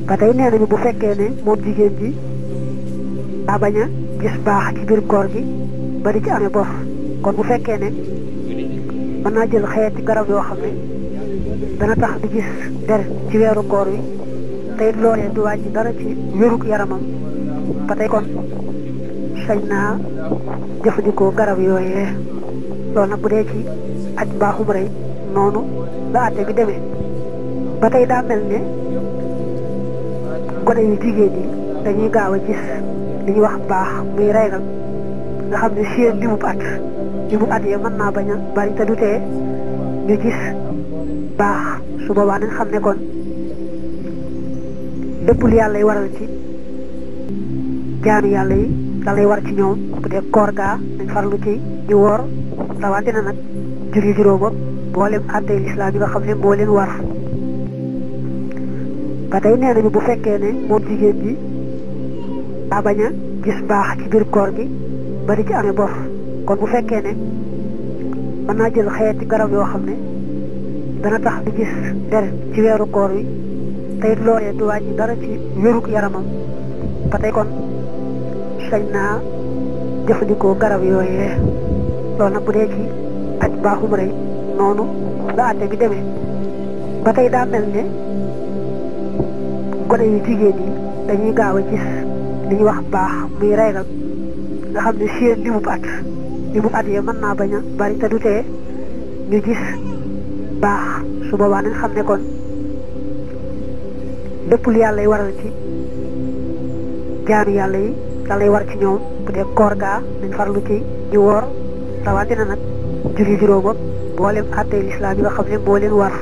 ba tey nee nañu bu fekkee ne moom jigéen ji daa bañ a gis baax ci biir koor gi ba di ci amee bor kon bu fekkee ne mën naa jël xeeti garab yoo xam ne dana tax di gis deret ci weeru koor wi te it loolee du wàññi dara ci wérug yaramam ba tey kon sañ naa jëfandikoo garab yooyee loolu nag bu dee ci aj mbaaxum rey noonu la àtte bi demee ba tey daa mel ne gone yu jigéen yi dañuy gaaw a gis li ñuy wax baax muy reegal nga xam ne seen limub at ya mën naa bañ a bari te du tee ñu gis baax su boobaa nañ xam ne kon lépp lu yàlla yi waral ci jaami yàlla yi da lay war ci ñoom bu dee koor gaa nañ farlu ci di woor rawatina nag julli juróom ak mboolem àttey lislaam yi nga xam ne moo leen war ba tey nee nañu bu fekkee ne moom jigéen ji daa bañ a gis baax ci biir koor gi ba di ci amee bor kon bu fekkee ne mën naa jël xeeti garab yoo xam ne dana tax di gis deret ci weeru koor wi te it loolee du wàññi dara ci wérug yaramam ba tey kon sañ naa jëfandikoo garab yooyee loolu nag bu dee ci aj mbaaxum rey noonu la àtte bi demee ba tey daa mel ne gone yu jigéen yi dañuy gaaw a gis li ñuy wax baax muy reegal nga xam ne seen limub at ya mën naa bañ a bari te du tee ñu gis baax su boobaa nañ xam ne kon lépp lu yàlla yi waral ci jaami yàlla yi da lay war ci ñoom bu dee koor gaa nañ farlu ci di woor rawatina nag julli juróom ak mboolem àttey lislaam yi nga xam ne moo leen war